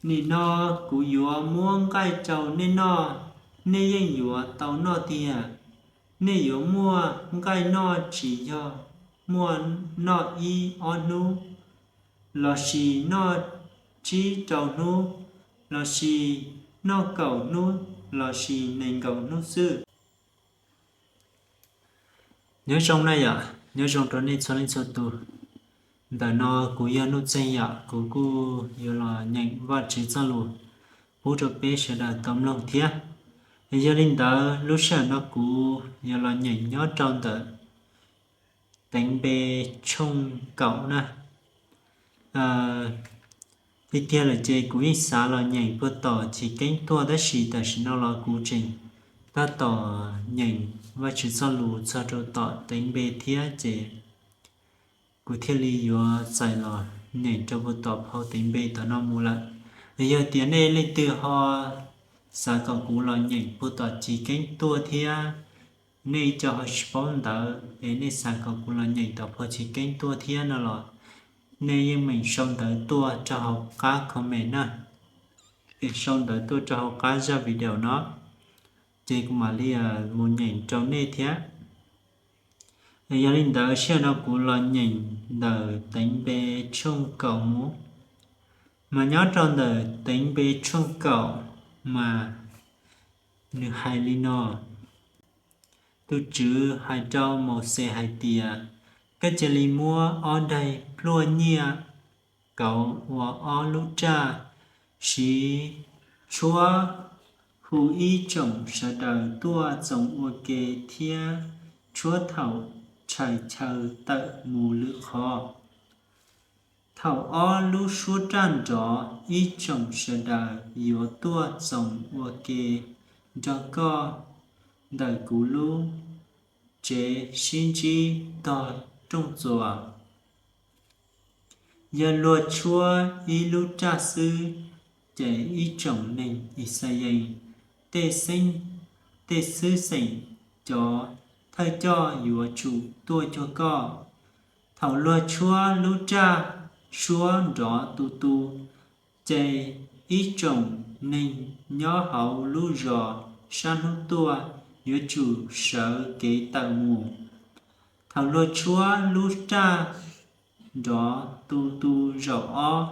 Nim no kuv yuav muab nqaij rau nej noj, nej yeej yuav tau noj tiag. Nej yuav muaj nqaij noj tsis yog muaj noj ib ob hnub, lossis noj tsib rau hnub, lossis noj kaum hnub, lossis nees nkaum hnub xwb. Nyob zoo na yom, nyob zoo rau nej txhua leej txhua tus. Ntawm no kuv yog Nuj Txeeg yom, kuv kuj yuav los nyeem Vajtswv txoj lus pub rau peb sawv daws tau mloog thiab. Yog li ntawd lub sij hawm no kuv yuav los nyeem nyob rau ntawm teev npe tshooj kaum na. Tiag tiag lawm ces kuv yeej xav los nyeem puag tom Chiv Keeb tuaj, tab sis tam sim no los kuv tseem tab tom nyeem Vajtswv txoj lus txog rau tom teev npe thiab ces kuv thiaj li yuav txais los nyeem rau puag tom phau teev npe tom no mus lawm. Yog tias nej leej twg ho xav kom kuv los nyeem puag tom Chiv Keeb tuaj thiab nej cov ho tsis paub ntawv es nej xav kom kuv los nyeem tom phau Chiv Keeb tuaj thiab no los nej yeej meem sau ntawv tuaj rau hauv qab comment na, es sau ntawv tuaj rau hauv qab zaj video no, ces kuv mam li mus nyeem rau nej thiab. Yog li ntawd sij hawm no kuv los nyeem ntawm teev npe tshooj kaum mus, mas nyob rau ntawm teev npe tshooj kaum mas nws hais li no: Tus Tswv hais rau Mauxes hais tias, koj cia li muab ob daim pluaj nyiaj kauv ua ob lub raj, siv tshuab hu ib tsoom sawv daws tuaj txoos ua ke thiab tshuab thaum tshais chaw tawm mus lwm qhov. Thaum ob lub suab raj nrov, ib tsoom sawv daws yuav tuaj txoos ua ke nrog koj ntawm kuv lub tsev sib ntsib tog rooj txuas. Yog luag tshuab ib lub raj xwb, ces ib tsoom neeg Ixayees tej xwb xeem cov thawj coj yuav tsum tuaj cuag koj. Thaum luag tshuab lub raj suab nrov tu tu, ces ib tsoom neeg nyob hauv lub zos sab hnub tuaj yuav tsum sawv kev tawm mus. Thaum luag tshuab lub raj nrov tu tu zaum ob,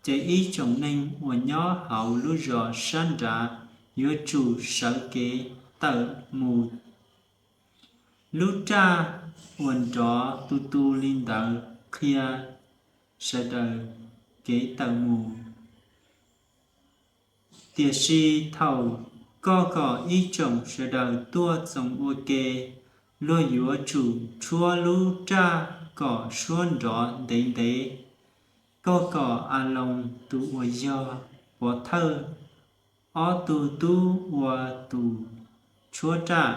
ces ib tsoom neeg uas nyob hauv lub zos sab nrad yuav tsum sawv kev tawm mus. Lub raj uas nrov tu tu li ntawd qhia sawv daws kev tawm mus. Tiam sis thaum koj kom ib tsoom sawv daws tuaj txoos ua ke, luag yuav tsum tshuab lub raj kom suab nrov ntev ntev. Koj kom Aloos tus uas yog pov thawj ob tug tub ua tus tshuab raj.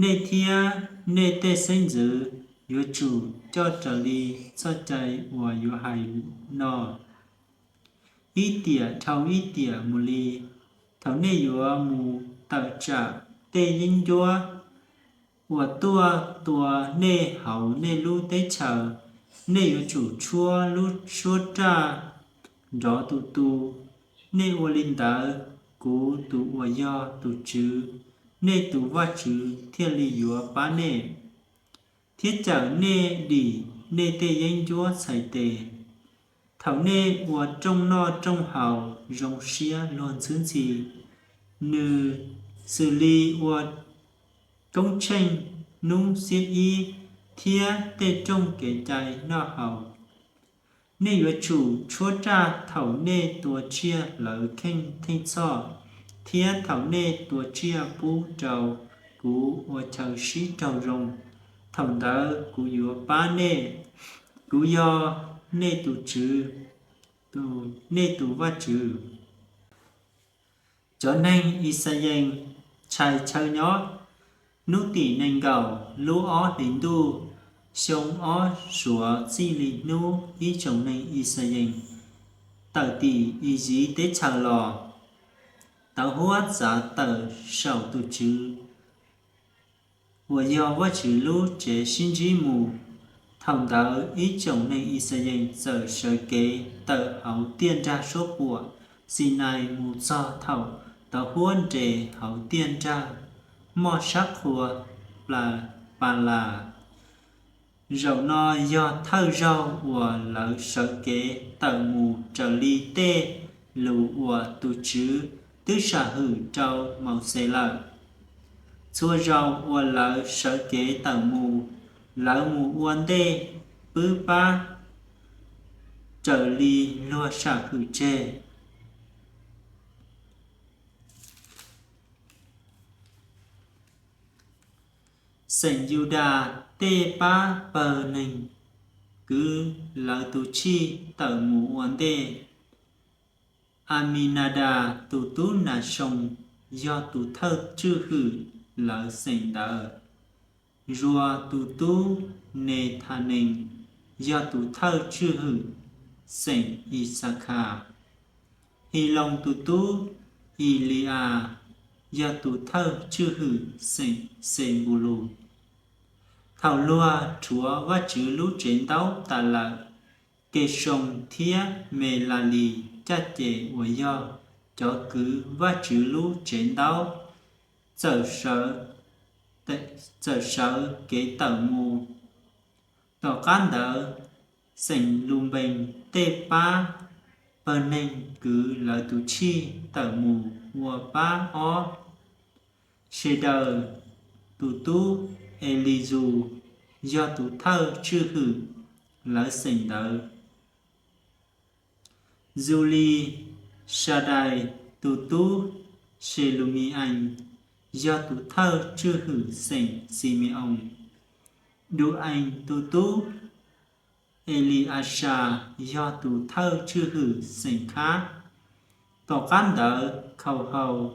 Nej thiab nej tej xeeb ntxwv yuav tsum coj raws li txoj cai uas yuav hais no ib tiam dhau ib tiam mus li. Thaum nej yuav mus tawm tsam tej yeeb ncuab uas tuaj tua nej hauv nej lub teb chaws, nej yuav tsum tshuab lub suab raj nrov tu tu. Nej ua li ntawd, kuv tus uas yog tus Tswv, nej tus Vajtswv thiaj li yuav pab nej thiab cawm nej dim nej tej yeeb ncuab txhais tes. Thaum nej ua rooj noj rooj haus zoo siab luag ntxhwb ntxhi, nws xws li ua koob tsheej hnub xiab ib thiab tej rooj kev cai noj haus. Nej yuav tsum tshuab raj thaum nej tua tsiaj hlawv kheej theej txhoj thiab thaum nej tua tsiaj pub rau kuv ua chaw sib raug zoo. Thaum ntawd kuv yuav pab nej. Kuv yog nej tus Tswv, nej tus Vajtswv. Cov neeg Ixayees tshais chaw nyob. Hnub tim nees nkaum lub ob hlis ntuj, xyoo ob suav txij li hnub ib tsoom neeg Ixayees tawm tim Iziv teb chaws los, tauv huab txav tawm saum tus Tswv uas yog Vajtswv lub tsev sib ntsib mus. Thaum ntawd ib tsoom neeg Yixalayees txawm sawv kev tawm hauv tiaj nrag suab puam Xinais mus txog thaum tauv huab nres hauv tiaj nrag moj sab qhua Palas. Zaum no yog thawj zaug uas lawv sawv kev tawm mus raws li tej lus uas tus Tswv twb sam hwm rau Mauxes lawm. Txhua zaus uas lawv sawv kev tawm mus, lawv mus ua ntej pwb pab raws li luag sam hwm tseg. Xeem Yudas tej pab pawg neeg kwv lawv tus chij tawm mus ua ntej. Aminadas tus tub Nas Soos yog tus thawj tswj hwm lawv xeem ntawd. Zuas tus tub Nethanees yog tus thawj tswj hwm xeem Ixakhas. Hiloos tus tub Ilias yog tus thawj tswj hwm xeem Xenpulus. Thaum luag rhuav Vajtswv lub Tsevntaub tas lawm, Kesoos thiab Melalis caj ces uas yog cov kwv Vajtswv lub Tsevntaub txawm sawv kev tawm mus. Tom qab ntawd, xeem Lunpees tej pab pawg neeg kwv lawv tus chij tawm mus ua pab ob. Sedaws tus tub Elisus yog tus thawj tswj hwm lawv xeem ntawd. Zulisadais tus tub Selumias yog tus thawj tswj hwm xeem Xime-oos. Du-ees tus tub Eli-as as yog tus thawj tswj hwm xeem Khab. Tom qab ntawd Khauhaus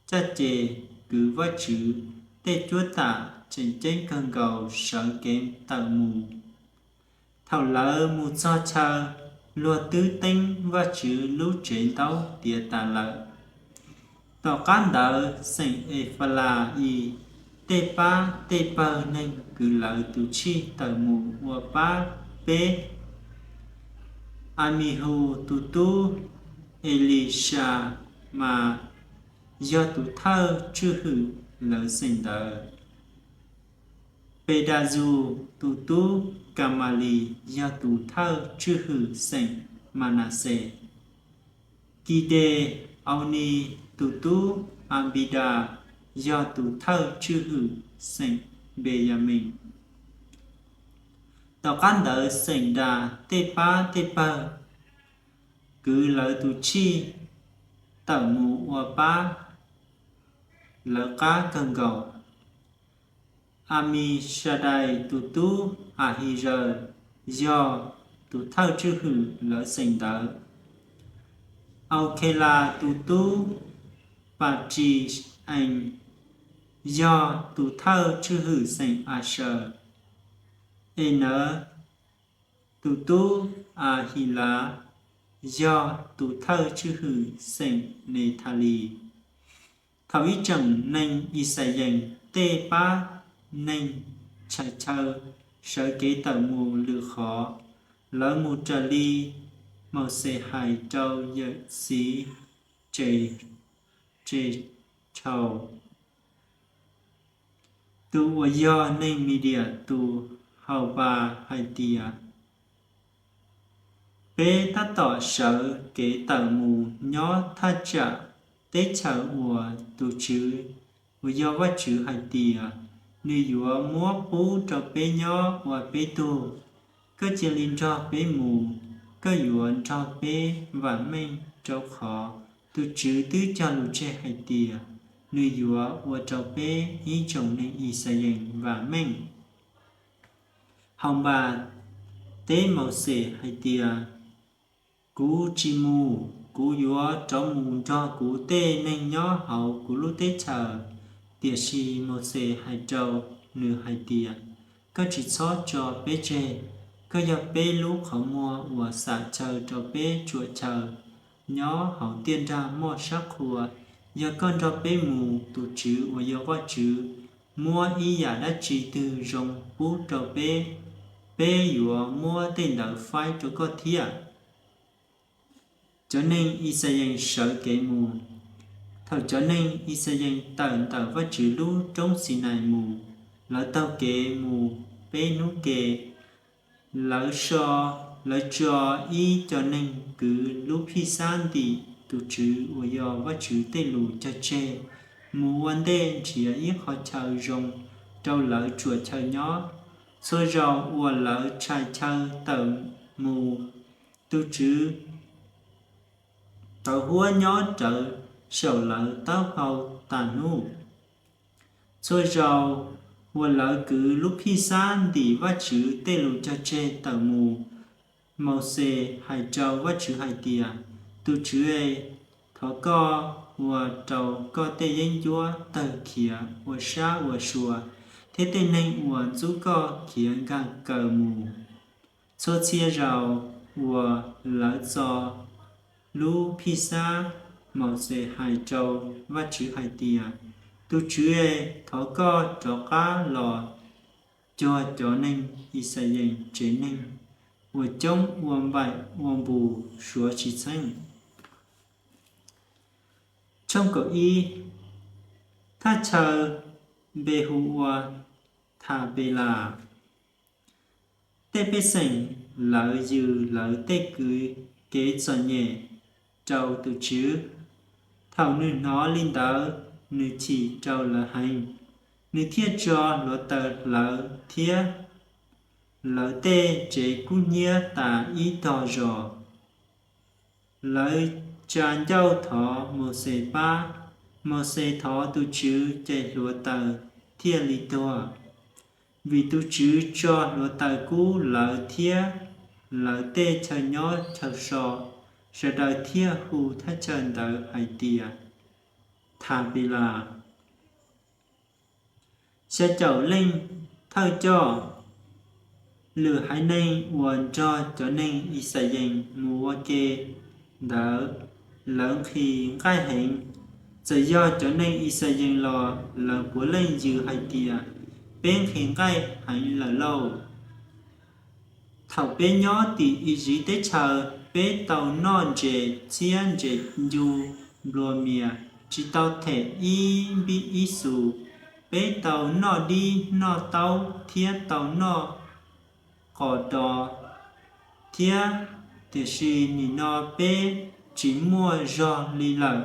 caj ces kwv Vajtswv tej cuab tam tseem ceeb kawg nkaus sawv kev tawm mus. Thaum lawv mus txog chaw, luag twb teeb Vajtswv lub Tsevntaub tiav tas lawm. Tom qab ntawd xeem Efalais tej pab tej pawg neeg kwv lawv tus chij tawm mus ua pab peb. Amihus tus tub Elisamas yog tus thawj tswj hwm lawv xeem ntawd. Pedazus tus tub Kamalis yog tus thawj tswj hwm xeem Manaxes. Kide-aunis tus tub Anpidas yog tus thawj tswj hwm xeem Npeyamees. Tom qab ntawd xeem Das tej pab tej pawg kwv lawv tus chij tawm mus ua pab lawv qab kawg nkaus. Amisadais tus tub Ahiyas yog tus thawj tswj hwm lawv xeem ntawd. Aukhelas tus tub Patsi-ees yog tus thawj tswj hwm xeem Asawm. Enawv tus tub Ahilas yog tus thawj tswj hwm xeem Nethalis. Thaum ib tsoom neeg Yixalayees tej pab neeg tshais chaw sawv kev tawm mus lwm qhov, lawv mus raws li Mauxes hais rau yawm txiv Tsetrau, tus uas yog neeg Midias tus Haunpas hais tias, Peb tab tom sawv kev tawm mus nyob thaj tsam teb chaws uas tus Tswv uas yog Vajtswv hais tias nws yuav muab pub rau peb nyob ua peb tug. Koj cia li nrog peb mus, koj yuav nrog peb vam meej, rau qhov tus Tswv twb cog lus tseg hais tias nws yuav ua rau peb ib tsoom neeg Yixalayees vam meej. Haunpas teb Mauxes hais tias, Kuv tsis mus, kuv yuav rov mus nrog kuv tej neeg nyob hauv kuv lub teb chaws. Tiam sis Mauxes hais rau nws hais tias, Koj tsis txhob tso peb tseg. Koj yog peb lub qhov muag uas xam chaw rau peb tsuam chaw nyob hauv tiaj nrag moj sab qhua. Yog koj nrog peb mus, tus Tswv uas yog Vajtswv muab ib yam dab tsi twg zoo pub rau peb. peb yuav muab tej ntawd faib rau koj thiab. Cov neeg Yixalayees sawv kev mus. Thaum cov neeg Yixalayees tawm ntawm Vajtswv lub roob Xinais mus, lawv taug kev mus peb hnub ke. Lawv so, lawv tso ib co neeg kwv lub Phijxab ntim tus TSWV uas yog Vajtswv tej lus cog tseg mus ua ntej nrhiav ib qho chaw zoo rau lawv tsuam chaw nyob. Txhua zaus uas lawv tshais chaw tawm mus, tus TSWV tawv huab nyob rawv saum lawv taub hau tas hnub. Txhua zaus uas lawv kwv lub Phijxab ntim Vajtswv tej lus cog tseg tawm mus, Mauxes hais rau Vajtswv hais tias, Tus TSWV, thov koj ua rau koj tej yeeb ncuab tawg khiav ua sab ua sua, thiab tej neeg uas ntxub koj khiav nkag kaws mus. Txhua txhia zaus uas lawv txo lub Phijxab, Mauxes hais rau Vajtswv hais tias, Tus TSWV, thov koj rov qab los cuag cov neeg Yixalayees tsev neeg uas coob ua npaim ua npus suav tsis txheeb. Thaj chaw Npe hu ua Thabelas. Tej pej xeem lawv yws lawv tej kev txom nyem rau tus TSWV. Thaum nws hnov li ntawd, nws chim rau lawv heev, nws thiaj tso hluav taws hlawv thiab lawv tej tsev kub hnyiab tas ib tog zos. Lawv tsa ncauj thov Mauxes pab. Mauxes thov tus TSWV ces hluav taws thiaj li tuag. Vim tus TSWV tso hluav taws kub lawv thiab lawv tej chaw nyob chaw so, sawv daws thiaj hu thaj chaw ntawd hais tias Thabelas. Xya caum leej thawj coj. Lwm haiv neeg uas nrog cov neeg Yixalayees mus ua ke ntawd, lawv nqhis nqaij heev. Txawm yog cov neeg Yixalayees los lawv puav leej yws hais tias, Peb nqhis nqaij heev lawm lauj! Thaum peb nyob tim Iziv teb chaws, peb tau noj ntses txhiab ntses ncu nplua mias, tsis tau them ib npib ib xus. Peb tau noj dib noj taub thiab tau noj qos do thiab, tiam sis nim no peb tsis muaj zog li lawm,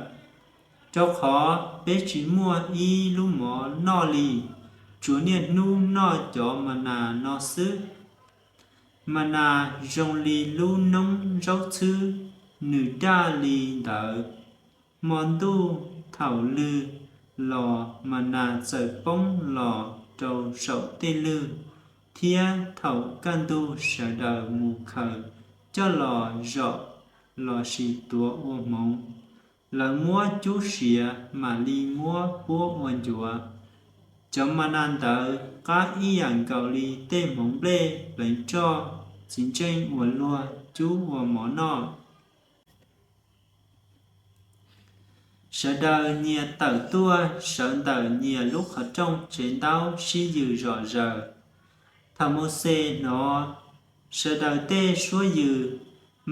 rau qhov peb tsis muaj ib lub mov noj li, tsuas niaj hnub noj cov ma nas no xwb. Ma nas zoo li lub noob zaub txhwb, nws daj li ntawd. Hmo ntuj thaum lwg los ma nas txawm poob los rau saum tej lwg, thiab thaum kaj ntug sawv daws mus khaws coj los zom lossis tuav ua hmoov, lawv muab cub siav mam li muab puab ua ncuav. Cov ma nas ntawd qab ib yam nkaus li tej hmoov nplej pleev roj txiv ntseej uas luag cub ua mov noj. Sawv daws nyias tawm tuaj sawv ntawm nyias lub qhov rooj tsev ntaub sib yws zom zaws. Thaum Mauxes hnov sawv daws tej suab yws,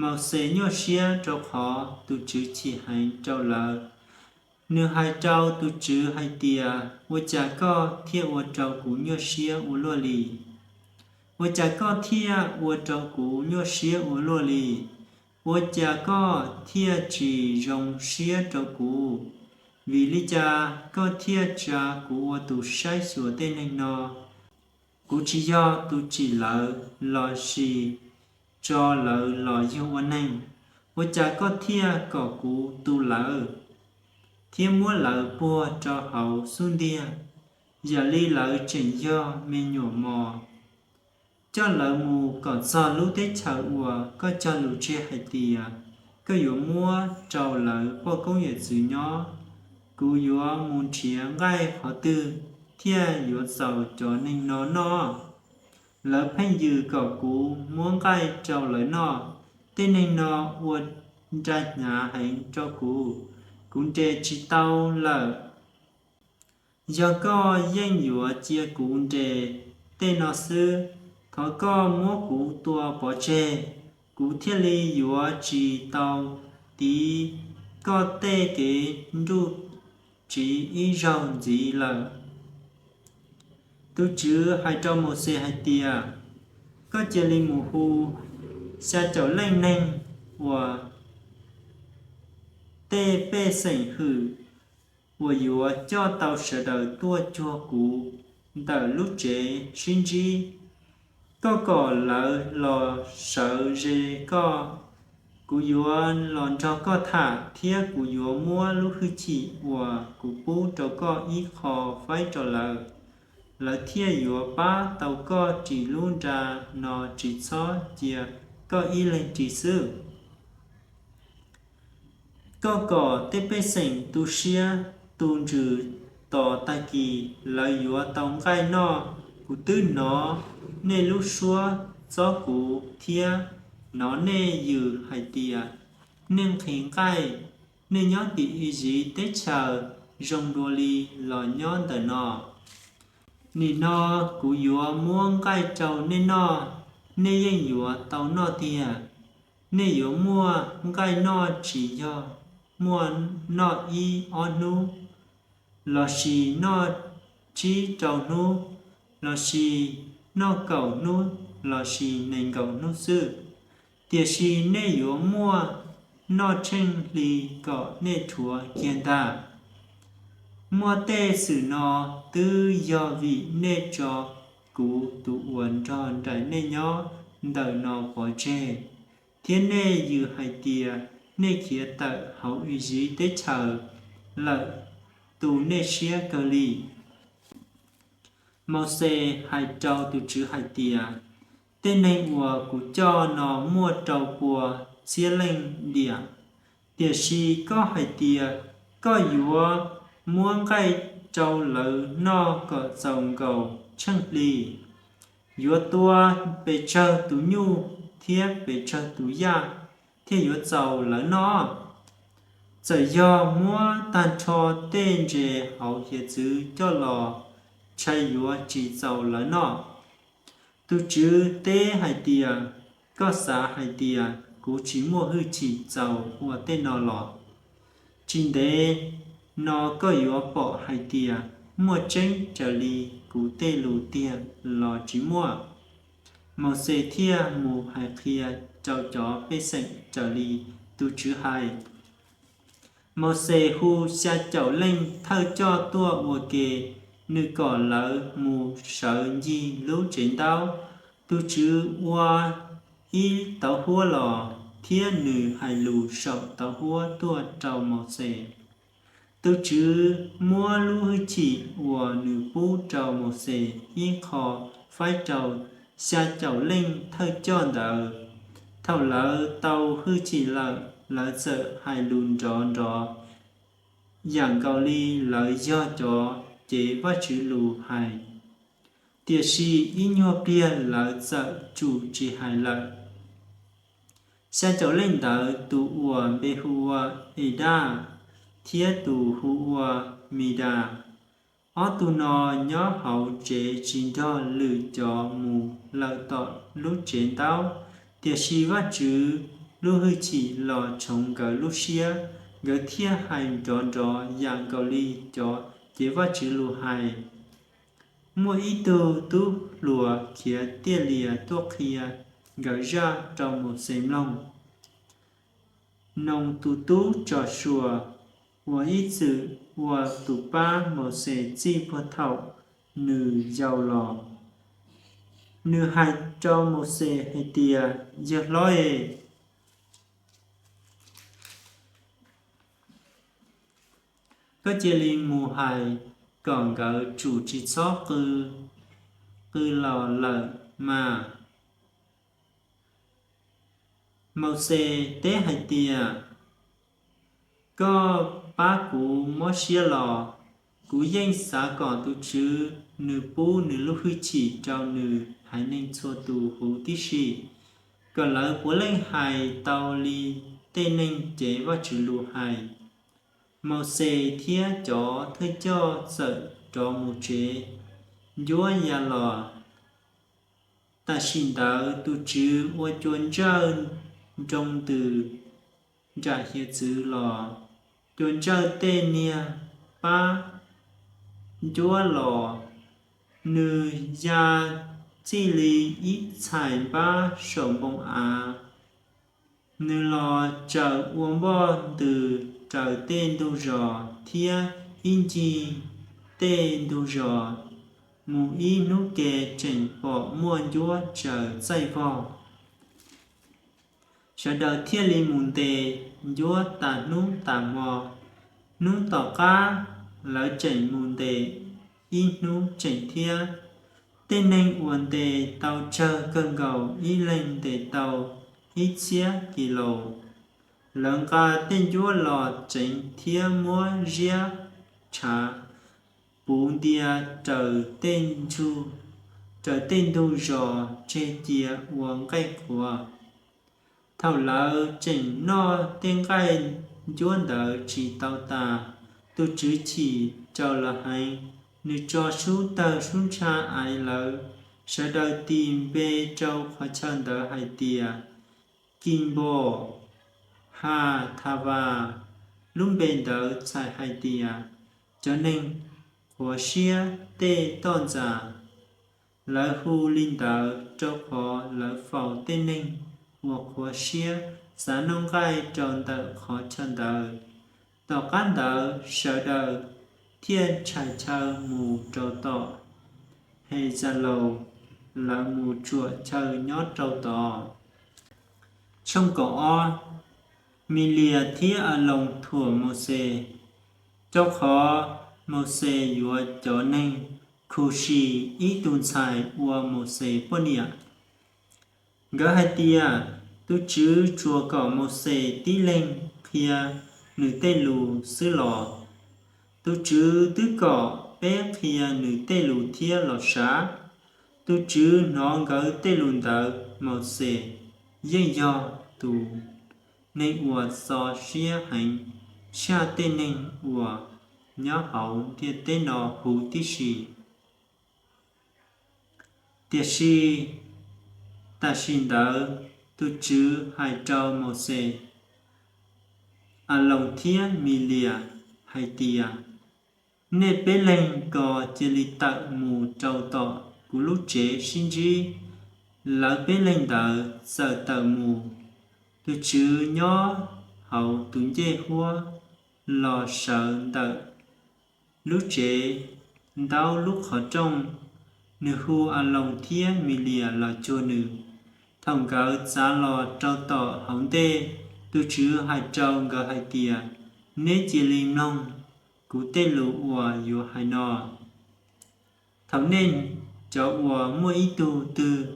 Mauxes nyuaj siab rau qhov tus Tswv chim heev rau lawv. Nws hais rau tus Tswv hais tias, Ua cas koj thiaj ua rau kuv nyuaj siab ua luaj li? Ua cas koj thiaj ua rau kuv nyuaj siab ua luaj li? Ua cas koj thiaj tsis zoo siab rau kuv? Vim li cas koj thiaj tsa kuv ua tus saib xyuas tej neeg no? Kuv tsis yog tus tsim lawv lossis tso lawv los yug ua neeg. Ua cas koj thiaj kom kuv tu lawv thiab muab lawv puag rau hauv xub ntiag, yam li lawv tseem yog me nyuam mos? Coj lawv mus kom txog lub teb chaws uas koj cog lus tseg hais tias koj yuav muab rau lawv poj koob yawm txwv nyob. Kuv yuav mus nrhiav nqaij qhov twg thiaj yuav txaus cov neeg no noj? Lawv pheej yws kom kuv muab nqaij rau lawv noj. Tej neeg no ua nra hnyav heev rau kuv, kuv nres tsis tau lawm. Yog koj yeej yuav cia kuv nres tej no xwb, Thov koj muab kuv tua pov tseg, kuv thiaj li yuav tsis tau tiv koj tej kev nruj tsiv ib zaug ntxiv lawm. Tus Tswv hais rau Mauxes hais tias, Koj cia li mus hu xya caum leej neeg uas tej pej xeem hwm uas yuav coj tau sawv daws tuaj cuag kuv ntawm lub tsev sib ntsib. Koj kom lawv los sawv ze koj. Kuv yuav los nrog koj tham, thiab kuv yuav muab lub hwj chim uas kuv pub rau koj ib qho faib rau lawv, lawv thiaj yuav pab tau koj ris lub nra no. Tsis txhob cia koj ib leeg ris xwb. Koj kom tej pej xeem tu siab tu ntsws tos tag kis lawv yuav tau nqaij noj. Kuv twb hnov nej lub suab txob kuv thiab hnov nej yws hais tias, Nej nqhis nqaij, nej nyob tim Iziv teb chaws zoo dua li los nyob ntawm no. Nim no kuv yuav muab nqaij rau nej noj, nej yeej yuav tau noj tiag. Nej yuav muaj nqaij noj tsis yog muaj noj ib ob hnub, los sis noj tsib rau hnub, los sis noj kaum hnub, los sis nees nkaum hnub xwb, tiam sis nej yuav muaj noj tsheej hli kom nej rhuav kiag ntag. Muaj tej xwm no twb yog vim nej tso kuv tus uas nrog nraim nej nyob ntawm no pov tseg, thiab nej yws hais tias nej khiav tawm hauv Iziv teb chaws lawm tu nej siab kawg li. Mauxes hais rau tus Tswv hais tias, Tej neeg uas kuv coj no muaj rau pua txhiab leej diam, tiam sis koj hais tias koj yuav muab nqaij rau lawv noj kom txaus nkaus tsheej hli. Yuav tua pes tsawg tus nyuj thiab pes tsawg tus yaj thiaj yuav txaus lawv noj? Txawm yog muab tag nrho tej ntses hauv hiav txwv coj los, ntshai yuav tsis txaus lawv noj. Tus Tswv teb hais tias, Koj xav hais tias kuv tsis muaj hwj chim txaus ua tej no los? Tsis ntev no koj yuav pom hais tias muaj tseeb raws li kuv tej lus tiag los tsis muaj. Mauxes thiaj mus hais qhia rau cov pej xeem raws li tus Tswv hais. Mauxes hu xya caum leej thawj coj tuaj ua ke, nws kom lawv mus sawv ncig lub Tsevntaub. Tus Tswv ua ib tauv huab los, thiab nws hais lus saum tauv huab tuaj rau Mauxes. Tus Tswv muab lub hwj chim uas nws pub rau Mauxes ib qho faib rau xya caum leej thawj coj ntawd. Thaum lawv tau hwj chim lawm, lawv txawm hais lus nrov nrov yam nkaus li lawv yog cov cev Vajtswv lus hais, tiam sis ib nyuag pliag lawv txawm tsum tsis hais lawm. Xya caum leej ntawd tus uas npe hu ua Edas thiab tus hu ua Midas, ob tug no nyob hauv tsev tsis nrog lwm cov mus lawm tom lub Tsevntaub. Tiam sis Vajtswv lub hwj chim los tshoov nkawd lub siab, nkawd thiaj hais nrov nrov yam nkaus li cov cev Vajtswv lus hais. Muaj ib tug tub hluas khiav tiaj lias tuaj qhia nkawd zaj rau Mauxes mloog. Noos tus tub Tsowsuas uas ib txwm ua tus pab Mauxes txij puag thaum nws yau los, nws hais rau Mauxes hais tias, Yawg hlob es, koj cia li mus hais kom nkawd tsum tsis txhob qw los lawm mas. Mauxes teb hais tias, Koj pab kuv mob siab los? Kuv yeej xav kom tus Tswv nws pub nws lub hwj chim rau nws haiv neeg txhua tus huv tib si, kom lawv puav leej hais tau li tej neeg cev Vajtswv lus hais. Mauxes thiab cov thawj coj txawm rov mus tsev ncuab ya los. Tam sim ntawd tus Tswv ua cua ntsawj nroo ntws nram hiav txwv los, cua ntsawj tej niag pab ncuab los, nws ya txij li ib txhais npab saum npoo av. Nws los tsaws ua npoj ntws raws tej ntug zos thiab ib ncig tej ntug zos, mus ib hnub ke tseem pom muaj ncuab tsaws txaij vog. Sawv daws thiaj li mus ntes ncuab tas hnub tas hmo. Hnub tom qab lawv tseem mus ntes ib hnub tseem thiab. Tej neeg uas ntes tau tsawg kawg nkaus ib leeg ntes tau ib txhiab kis laus. Lawv nqa tej ncuab los tseev thiab muab ziab tshav puv ntia raws tej ntug zos tseg cia ua nqaij qhuav. Thaum lawv tseem noj tej nqaij ncuab ntawd tsis tau tas, tus Tswv chim rau lawv heev, nws tso sub tawg sub ntsha aiv lawv. Sawv daws tis npe rau qhov chaw ntawd hais tias Kinpos Has Tha Vas. Lub npe ntawd txhais hais tias cov neeg qhuav siab tej toj ntxas. Lawv hu li ntawd rau qhov lawv faus tej neeg uas qhuav siab xav noj nqaij rau ntawm qhov chaw ntawd. Tom qab ntawd sawv daws thiaj tshais chaw mus rau tom He Zas Laus, lawv mus tsuam chaw nyob rau tod. Tshooj kaum ob. Mis Lias thiab As Loos thuam Mauxes. Rau qhov Mauxes yuav cov neeg Khusim ib tus ntxhais ua Mauxes poj niam. Nkawd hais tias, Tus Tswv tsuas kom Mauxes tib leeg qhia nws tej lus xwb los? Tus Tswv twb kom peb qhia nws tej lus thiab los sav? Tus Tswv hnov nkawd tej lus ntawd. Mauxes yeej yog tus neeg uas txo siab heev tshaj tej neeg uas nyob hauv ntiaj teb no huv tib si. Tiam sis tam sim ntawd tus Tswv hais rau Mauxes, As Loos thiab Mis Lias hais tias, Nej peb leeg ko cia li tawm mus rau tom kuv lub tsev sib ntsib. Lawv peb leeg ntawd txawm tawm mus. Tus Tswv nyob hauv tus ncej huab los sawv ntawm lub tsev ntaub lub qhov rooj, nws hu As Loos thiab Mis Lias los cuag nws. Thaum nkawd txav los rau tom hauv ntej, tus Tswv hais rau nkawd hais tias, Neb cia li mloog kuv tej lus uas yuav hais no. Thaum nej cov uas muaj ib tug twg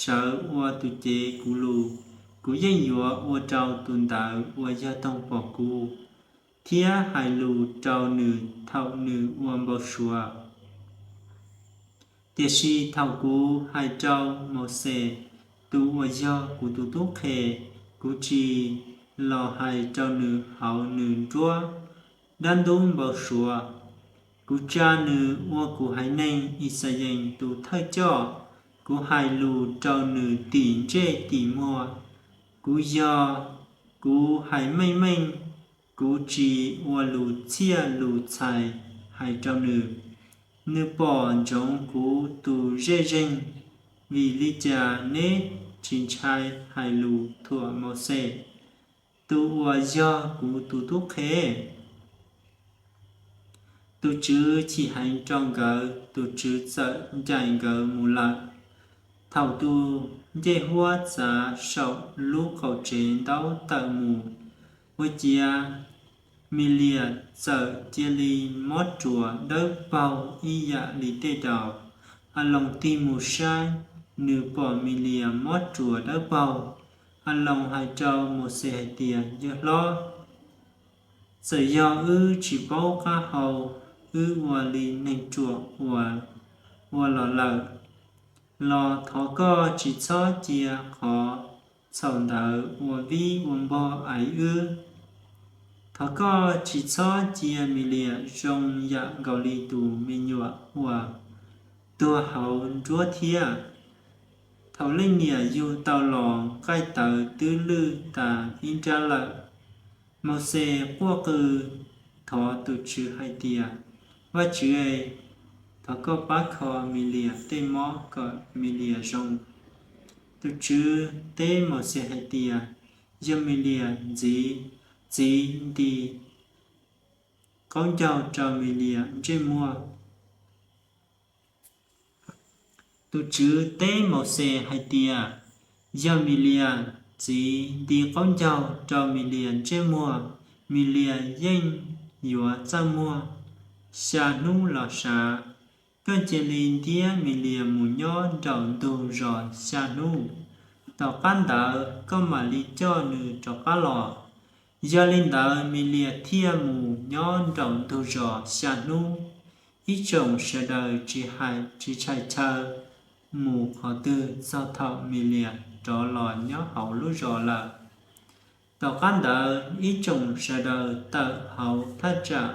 sawv ua tus cev kuv lus, kuv yeej yuav ua rau tus ntawd ua yog toog pom kuv, thiab hais lus rau nws thaum nws ua npau suav. Tiam sis thaum kuv hais rau Mauxes, tus uas yog kuv tus tub qhe, kuv tsis los hais rau nws hauv nws nruab dab ntub npau suav. Kuv tsa nws ua kuv haiv neeg Ixayees tus thawj coj. Kuv hais lus rau nws tim ntsej tim muag. Kuv yog kuv hais meej meej, kuv tsis ua lus txhiaj lus txhais hais rau nws. Nws pom ntsoov kuv tus zej zeeg. Vim li cas neb tsis ntshai hais lus thuam Mauxes, tus uas yog kuv tus tub qhe? Tus Tswv chim heev rau nkawd, tus Tswv txawm ncaim nkawd mus lawm. Thaum tus ncej huab txav saum lub qaum tsev ntaub tawm mus, ua ciav Mis Lias txawm cia li mob ruas dawb paug ib yam li tej daus. As Loos tig mus saib, nws pom Mis Lias mob ruas dawb paug. As Loos hais rau Mauxes hais tias, Yawg hlob, txawm yog wb tsis paub qab hau, wb ua li neeg ruam ua los lawm, los thov koj tsis txhob cia qhov txhaum ntawd ua vib ua npog aiv wb. Thov koj tsis txhob cia Mis Lias zoo yam nkaus li tus me nyuam uas tuag hauv nruab thiab. Thaum leej niam yug tau los, nqaij tawv twb lwj tas ib nrab lawm. Mauxes quaj qw thov tus Tswv hais tias, Vajtswv, thov koj pab kho Milias tej mob kom Milias zoo. Tus Tswv teb Mauxes hais tias, Yog Milias txiv, txiv nti qaub ncaug rau Milias ntsej muag. Tus Tswv teb Mauxes hais tias, Yog Milias txiv nti qaub ncaug rau Milias ntsej muag, Milias yeej yuav txawj muag xya hnub los sav. Koj cia li ntiab Milias mus nyob nraum ntug zos xya hnub, tom qab ntawd koj mam li coj nws rov qab los. Yog li ntawd Milias thiaj mus nyob nraum ntug zos xya hnub. Ib tsoom sawv daws tsis hais tsis tshais chaw mus qhov twg txog thaum Milias rov los nyob hauv lub zos lawm. Tom qab ntawd ib tsoom sawv daws tawm hauv thaj tsam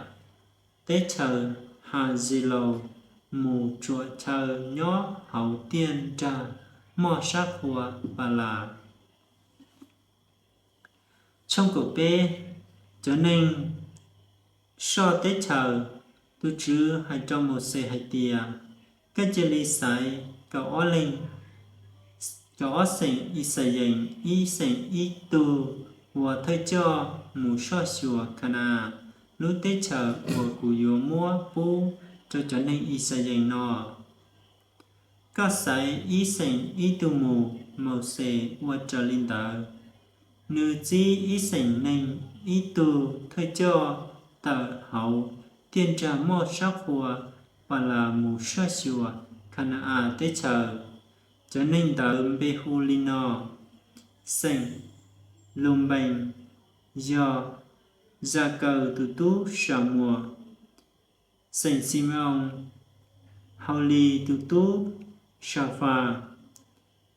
teb chaws Has Zis Laus mus tsuam chaw nyob hauv tiaj nrag moj sab qhua Pas Las. Tshooj kaum peb, cov neeg soj teb chaws. Tus Tswv hais rau Mauxes hais tias, Koj cia li xaiv kaum ob leeg, kaum ob xeem Yixalayees, ib xeem ib tug ua thawj coj mus soj xyuas Khana-as, lub teb chaws uas kuv yuav muab pub rau cov neeg Yixalayees no. Koj xaiv ib xeem ib tug mus. Mauxes ua raws li ntawd. Nws txib ib xeem neeg ib tug thawj coj tawm hauv tiaj nrag moj sab qhua Pas Las mus soj xyuas Khana-as teb chaws. Cov neeg ntawd npe hu li no: Xeem Lunpees, yog Zakaws tus tub Samuas; xeem Xime-oos, Haulis tus tub Safas;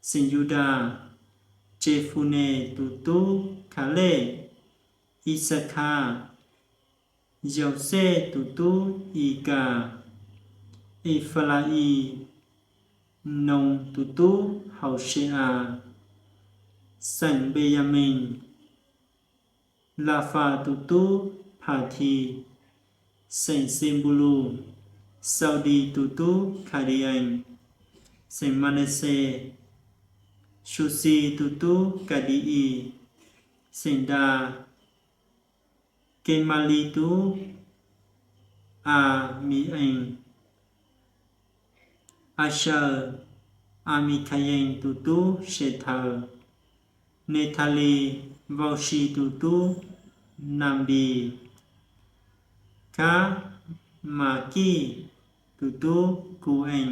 xeem Yudas, Tsefunes tus tub Khalej; Ixakhas, Yauxej tus tub Ikas; Ifalais, Noos tus tub Hauxes-as; xeem Npeyamees, Lafas tus tub Phas This; xeem Xenpulus, Xaudis tus tub Khadi-ees; xeem Manaxes, Suxis tus tub Kadi-is; xeem Das, Kemalis tus tub Ami-ees; Asawm, Amikhayees tus tub Sethaws; Nethalis, Vauxis tus tub Nabis; Khab Makij tus tub Ku-ees.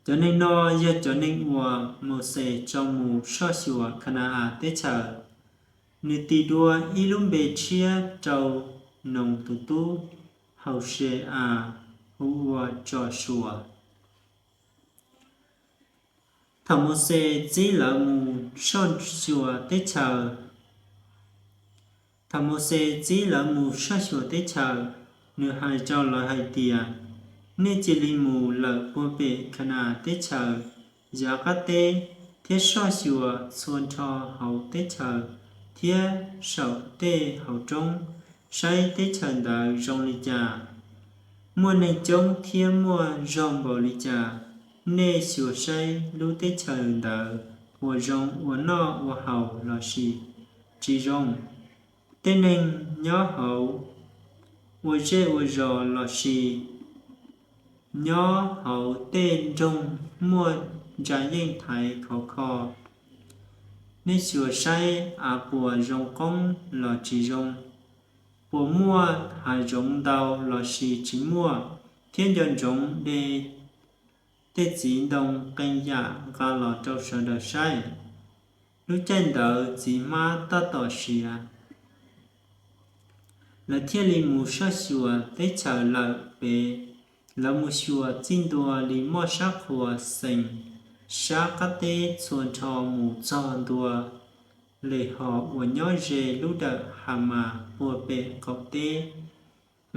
Cov neeg no yog cov neeg uas Mauxes tso mus soj xyuas Khana-as teb chaws. Nws tis dua ib lub npe tshiab rau Noos tus tub Hauxes-as hu ua Tsosuas. Thaum Mauxes txib lawv mus soj xyuas teb chaws. Thaum Mauxes txib lawv mus soj xyuas teb chaws, nws hais rau lawv hais tias, Nej cia li mus lawm puag pem Khana-as teb chaws yav qab teb, thiab soj xyuas txhua nrho hauv teb chaws thiab saum tej hauv roob, saib teb chaws ntawd zoo li cas, muaj neeg coob thiab muaj zog npaum li cas. Nej xyuas saib lub teb chaws ntawd puas zoo ua noj ua haus lossis tsis zoo, tej neeg nyob hauv ua zej ua zos lossis nyob hauv tej nroog muaj ntsa yeej thaiv khov kho. Nej xyuas saib av puas zoo qoob los tsis zoo, puas muaj hav zoov ntau lossis tsis muaj, thiab nco ntsoov de tej txiv ntoo qee yam nqa los rau sawv daws saib. Lub caij ntawd txiv hmab tab tom siav. Lawv thiaj li mus soj xyuas teb chaws lawm pem. Lawv mus xyuas txij ntua li moj sab qhua Xees sab qab teb txhua nrho mus txog ntua Lehos uas nyob ze lub dawm Hamas puag pem qaum teb.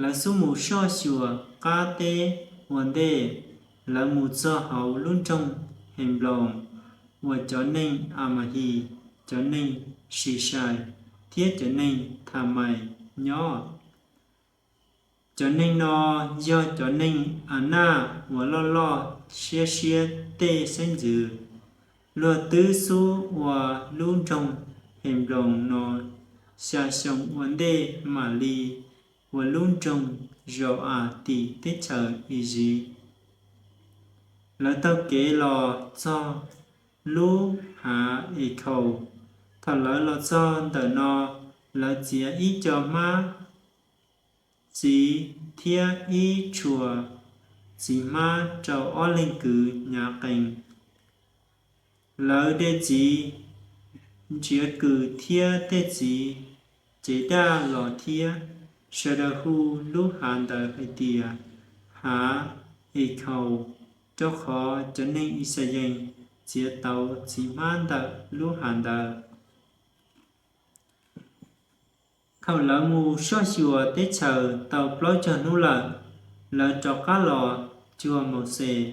Lawv xub mus soj xyuas qab teb ua ntej, Lawv mus txog hauv lub nroog Henploos uas cov neeg Amahis, cov neeg Sisais, thiab cov neeg Thamais nyob. Cov neeg no yog cov neeg Anaj uas loj loj siab siab tej xeeb ntxwv. Luag twb xub ua lub nroog Henploos no xya xyoo ua ntej mam li ua lub nroog Zau-as tim teb chaws Iziv. Lawv taug kev los txog lub hav Ekhaus. Thaum lawv los txog ntawm no, lawv txiav ib co hmab txiv thiab ib txhua txiv hmab rau ob leeg kwv hnyav qees. Lawv de txiv ntsiav kws thiab tej txiv cev daj los thiab. Sawv daws hu lub hav ntawd hais tias Hav Ekhaus, rau qhov cov neeg Yixalayees txiav tau txiv hmab ntawm lub hav ntawd. Thaum lawv mus soj xyuas teb chaws tau plaub caug hnub lawm, lawv rov qab los cuag Mauxes,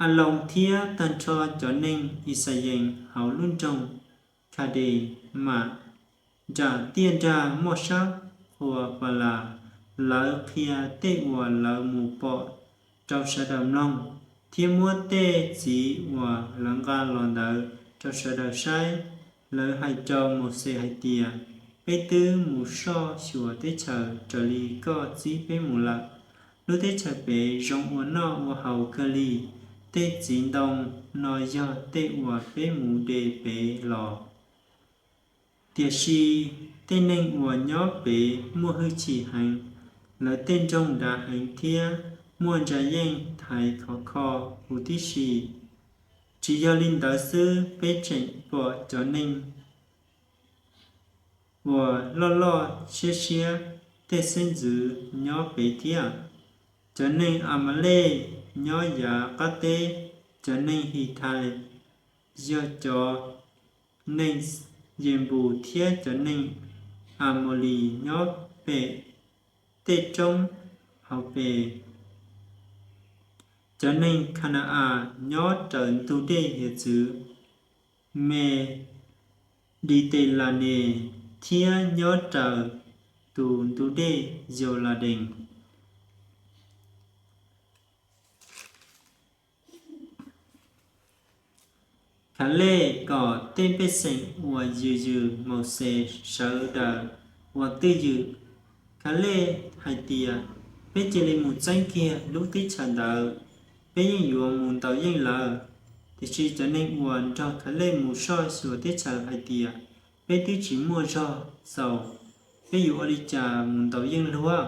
Aloos thiab tag nrho cov neeg Yixalayees hauv lub nroog Khades Mas, nram tiaj nrag muaj sab Qhua Palas. Lawv qhia tej uas lawv mus pom rau sawv daws mloog, thiab muab tej txiv uas lawv nqa los ntawd rau sawv daws saib. Lawv hais rau Mauxes hais tias, Peb twb mus soj xyuas teb chaws raws li koj txib peb mus lawm. Lub teb chaws pem zoo ua noj ua haus kawg li. Tej txiv ntoo no yog tej uas peb mus de pem los. Tiam sis tej neeg uas nyob pem muaj hwj chim heev, lawv tej nroog dav heev thiab muaj ntsa yeej thaiv khov kho huv tib si. Tsis yog li ntawd xwb, peb tseem pom cov neeg uas loj loj siab siab tej xeeb ntxwv nyob pem thiab. Cov neeg Amalej nyob yav qab teb, cov neeg Hithais, yog cov neeg Yenpus thiab cov neeg Amaulis nyob pem tej roob hauv pes. Cov neeg Khana-as nyob raws ntug dej hiav txwv Meditelanes thiab nyob raws tus ntug dej Yauladees. Khalej kom tej pej xeem uas yws yws Mauxes sawv daws ua twj ywm. Khalej hais tias, Peb cia li mus txeeb kiag lub teb chaws ntawd, peb yeej yuav mus ntaus yeej lawv. Tiam sis cov neeg uas nrog Khalej mus soj xyuas teb chaws hais tias, Peb twb tsis muaj zog xaus, peb yuav ua li cas mus ntaus yeej luag?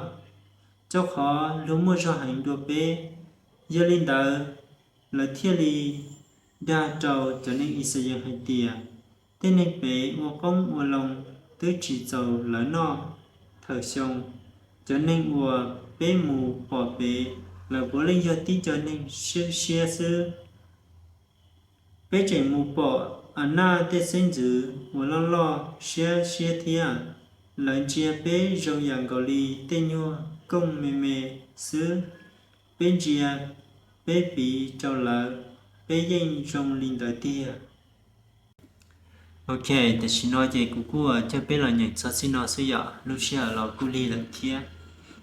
Rau qhov luag muaj zog heev dua peb. Yog li ntawd, lawv thiaj li dag rau cov neeg Yixalayees hais tias, Tej neeg pem ua qoob ua loo twb tsis txaus lawv noj thawm xyoo. Cov neeg uas peb mus pom pem, lawv puav leej yog tib co neeg siab siab xwb. Peb tseem mus pom Anaj tej xeeb ntxwv uas loj loj siab siab thiab. Lawv ntsia peb zoo yam nkaus li tej nyuag kooj me me xwb. Peb ntsia peb piv rau lawv, peb yeej zoo li ntawd tiag. Ok, tam sim no ces kuv kuj coj peb los nyeem txog txij no xwb yom, lub sij hawm los kuj lig lawm thiab,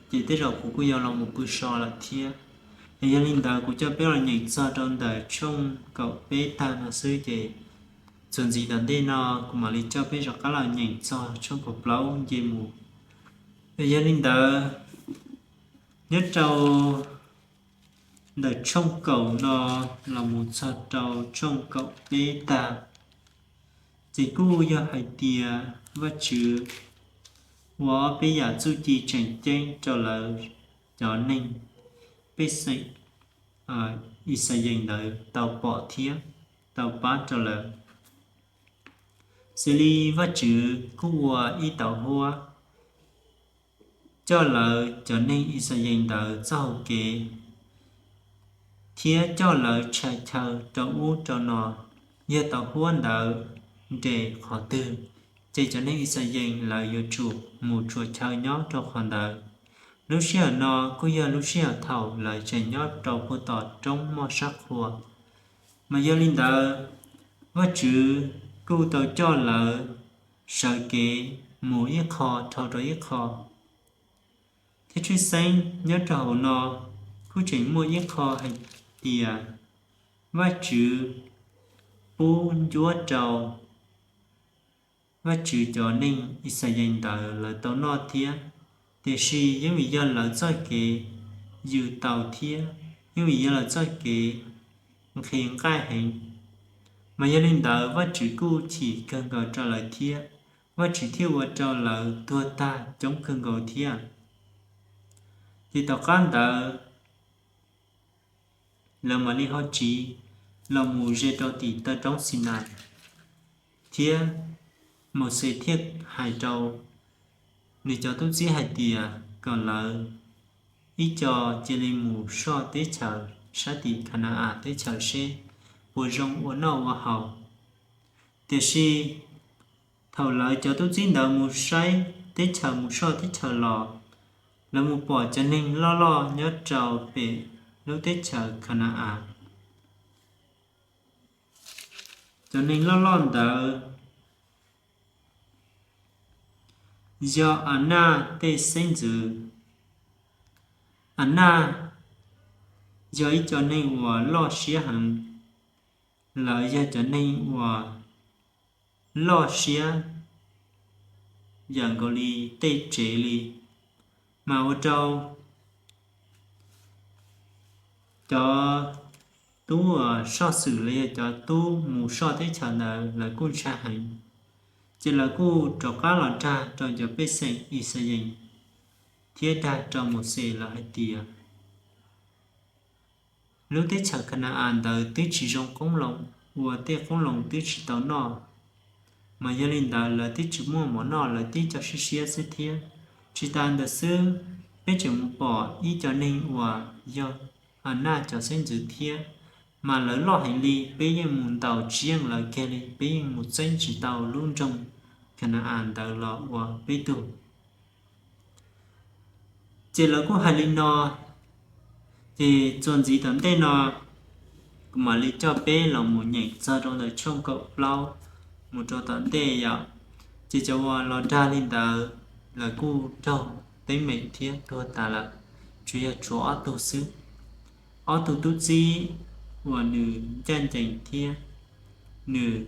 ces tej zaum kuv kuj yuav los mus pw so lawm thiab. Es yog li ntawd kuv coj peb los nyeem txog rau ntawm tshooj kaum peb tag no xwb, ces txuas ntxiv tom ntej no kuv mam li coj peb rov qab los nyeem txog tshooj kaum plaub nce mus. Es yog li ntawd, nyob rau ntawm tshooj kaum no los mus txog rau tshooj kaum peb tag, ces kuj yog hais tias Vajtswv ua ob peb yam txuj ci tseem ceeb rau lawv cov neeg pej xeem Yixalayees ntawd tau pom thiab tau pab rau lawv. Xws li Vajtswv kuj ua ib tauv huab coj lawv cov neeg Yixalayees ntawd txoj hau kev thiab coj lawv tshais chaw rau ub rau no. Yog tauv huab ntawd nres qhov twg, ces cov neeg Yixalayees lawv yuav tsum mus tsuas chaw nyob rau qhov ntawd. Lub sij hawm no kuj yog lub sij hawm thaum lawv tseem nyob rau puag tom roob muaj sab qhua. Mas yog li ntawd, Vajtswv kuj tau coj lawv sawv kev mus ib qho dhau rau ib qho. Thiab tshwj xeeb nyob rau hauv no kuj tseem muaj ib qho hais tias Vajtswv pub ncuab rau Vajtswv cov neeg Yixalayees ntawd lawv tau noj thiab. Tiam sis yeej vim yog lawv txoj kev yws taus thiab yeej vim yog lawv txoj kev nqhis nqaij heev, mas yog li ntawd Vajtswv kuj chim kawg nkaus rau lawv thiab, Vajtswv thiaj ua rau lawv tuag tag coob kawg nkaus thiab. Ces tom qab ntawd lawv mam li ho tsiv los mus ze rau tim taw roob Xinais, thiab Mauxes thiaj hais rau nws cov tub txib hais tias kom lawv ib co cia li mus soj teb chaws sab tim Khana-as teb chaws seb puas zoo ua noj ua haus. Tiam sis thaum lawv cov tub txib ntawd mus saib teb chaws, mus soj teb chaws los, lawv mus pom cov neeg loj loj nyob rau pem lub teb chaws Khana-as. Cov neeg loj loj ntawd yog Anaj tej xeeb ntxwv. Anaj yog ib co neeg uas loj siab heev, lawv yog cov neeg uas loj siab yam nkaus li tej tsev li, mas ua rau cov tub uas soj xwm los yog cov tub mus soj teb chaws ntawd lawv kuj ntshai heev. Ces lawv kuj rov qab los dag rau cov pej xeem Yixalayees thiab dag rau Mauxes lawv hais tias, lub teb chaws Khana-as ntawd twb tsis zoo qoob loo, uas tej qoob loo twb tsis tau noj, mas yog li ntawd lawv twb tsis muaj mov noj, lawv twb co siab siab xwb thiab. Tsis tas ntawd xwb, peb tseem mus pom ib co neeg uas yog Anaj cov xeeb ntxwv thiab, mas lawv loj heev li, peb yeej mus ntaus tsis yeej lawv kiag li, peb yeej mus txeeb tsis tau lub nroog Khana-as ntawd los ua peb tug. Ces lawv kuj hais li no, ces txuas ntxiv tom ntej no kuv mam li coj peb los mus nyeem txog rau ntawm tshooj kaum plaub mus rau tom ntej yom. Ces cov uas los dag li ntawd lawv kuj raug teeb meem thiab tuag tas lawm, tsuas yog tshuav ob tug xwb. Ob tug tub txib uas nws ncaj ncees thiab nws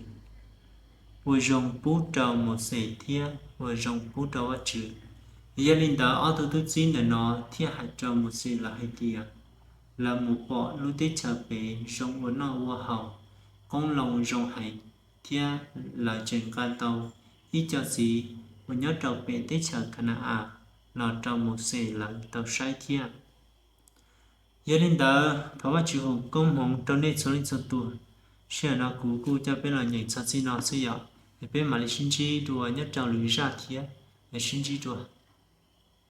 ua zoo pub rau Mauxes thiab ua zoo pub rau Vajtswv. Yog li ntawd ob tug tub txib ntawm no thiaj hais rau Mauxes lawv hais tias, lawv mus pom lub teb chaws pem zoo ua noj ua haus, qoob loo zoo heev, thiab lawv tseem nqa tau ib co txiv uas nyob rau pem teb chaws Khana-as los rau Mauxes lawv tau saib thiab. Yog li ntawd thov Vajtswv hu koob hmoov rau nej txhua leej txhua tus. Sij hawm no kuv kuj coj peb los nyeem txog txij no xwb yom, es peb mam li sib ntsib dua nyob rau lwm zaj thiab, es sib ntsib dua.